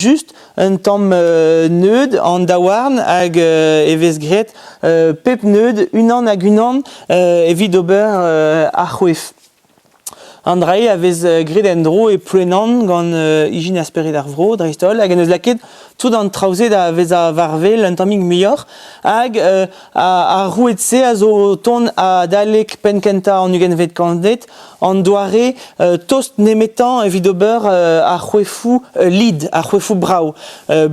Just un tamm neud an daouarn hag e vez graet pep neud unan hag unan evit ober ar c'hoef. An dra-se a vez graet en-dro e Plouenan gant ijin ha spered ar vro dreist-holl hag en deus lakaet tout an traoù-se da vezañ war-wel un tammig muioc'h hag ar roued-se a zo o tont adalek penn-kentañ an ugentvet kantved an doare tost nemetañ evit ober ar c'hoefoù lid, ar c'hoefoù brav.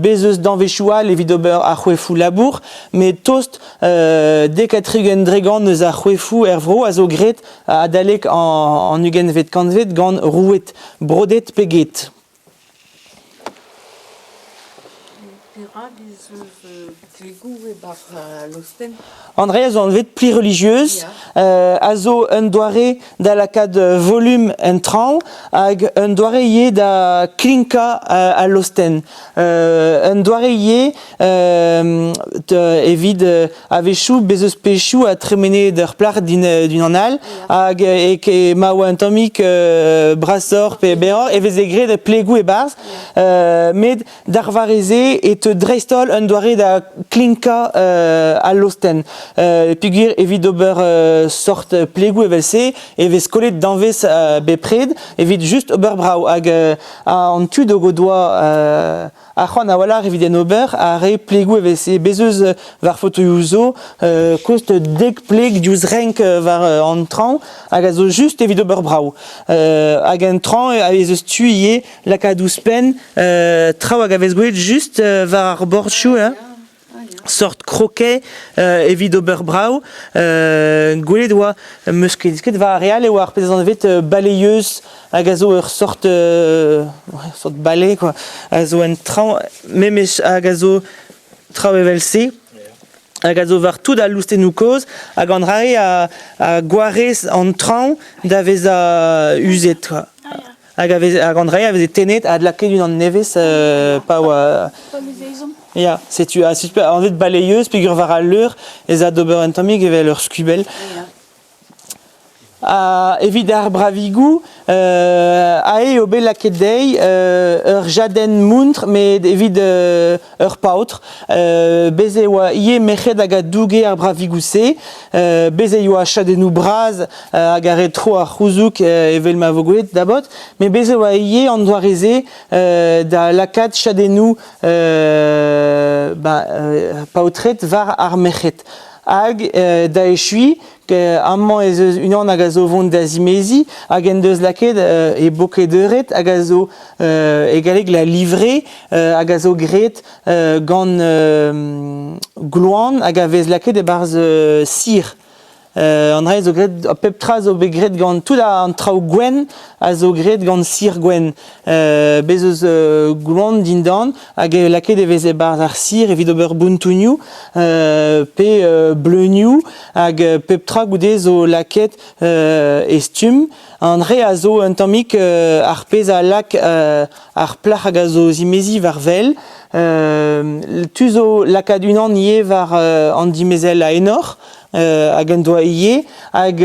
Bez eus danvezioù all evit ober ar c'hoefoù labour, met tost 70% eus ar c'hoefoù er vro a zo graet adalek an ugentvet kantved gant roued, brodet pe get. Perak ez eus plegoù e-barzh al lostenn? André a zo anvet pli religieuse, a zo un doare da lakaat volume en traoñ hag un doare ivez da klinkañ al lostenn. Un doare ivez evit a-wechoù bez eus pezhioù a tremene d'ur plac'h d'unan all hag e ma oa un tammig brasoc'h pe berroc'h e veze graet plegoù e-barzh met d'ar mare-se e teu dreist-holl un doare da klinkañ al lostenn peogwir evit ober sort plegoù evel-se e vez kollet danvez bepred evit just ober brav hag an tud o doa Ar c'hoant a-walc'h evit en ober a rae plegoù evel-se. Bez' eus war fotoioù zo kost dek pleg diouzh renk war an traoñ hag a zo just evit ober brav. Hag en traoñ ez eus tu ivez lakaat ouzhpenn traoù hag a vez gwelet just war ar bordioù. Sort croquet evit ober brav. Gwelet oa, 'm eus ket desket war ar re all e oa ar pezh anvet balayeuse hag a zo ur sort sort balai quoi, a zo en traoñ memes hag a zo traoù evel-se hag a zo war tout al loustennoù kozh hag an dra-se a gwarez an traoñ da vezañ uzet quoi. Hag a veze, hag an dra-se a veze tennet ha lakaet unan nevez pa oa... Ya, setu, ha setu anvet balayeuse peogwir war al leur ez a d'ober un tammig evel ur skubell. Ha evit ar bravigoù, aze eo bet lakaet dezhi ur jadenn muntr met evit ur paotr. Bez' e oa ivez merc'hed hag a douge ar bravigoù-se. Bez' e oa chadennoù bras hag a rae tro ar c'houzoug evel ma vo gwelet dabot. Met bez' e oa ivez an doare-se da lakaat chadennoù paotred war ar merc'hed. Hag da echuiñ, amañ ez eus unan hag a zo vont da zimeziñ hag en deus lakaet e boked eured hag a zo e galleg la livrée hag a zo graet gant gloan hag a vez lakaet e-barzh sir. An dra zo graet, pep tra zo bet graet gant tout an traoù gwenn a zo graet gant sir gwenn. Bez eus gloan dindan hag lakaet e vez e-barzh ar sir evit ober bountounioù pe bleunioù hag pep tra goude zo lakaet e stumm. An re a zo un tammig ar pezh a lak ar plac'h hag a zo zimeziñ war wel. Tu zo lakaat unan ivez war an dimezell a enor. Hag en doa ivez hag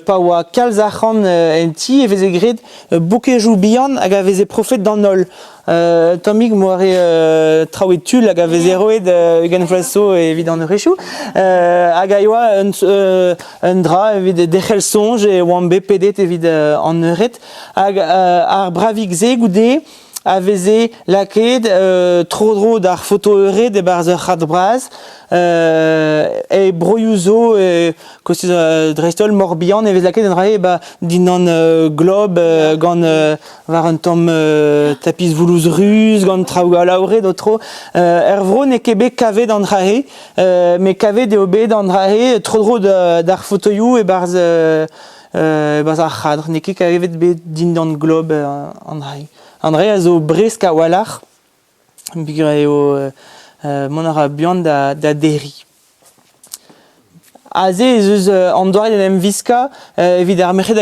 pa oa kalz arc'hant en ti e veze graet bokejoù bihan hag a veze profet d'an holl. Tammig moare traoù e tull hag a veze roet 20 vloaz zo evit an eurezhioù hag a yoa un dra evit derc'hel soñj e oamp bet pedet evit an eured hag ar bravig-se goude a veze lakaet tro-dro d'ar foto-eured e-barzh ur c'had bras. E broioù zo, kostez dreist-holl Morbihan, e vez lakaet un dra ba dindan glob gant war un tamm tapis voulouz ruz, gant traoù alaouret o tro. Er vro n'eo ket bet kavet an dra-se, met kavet eo bet an dra-se tro-dro d'ar fotoioù e-barzh e-barzh ar c'hadr. N'eo ket kavet bet dindan glob an dra-se. An dra-se a zo bresk a-walc'h peogwir eo mont a ra buan da derriñ. Aze ez eus an doare d'en em wiskañ evit ar merc'hed.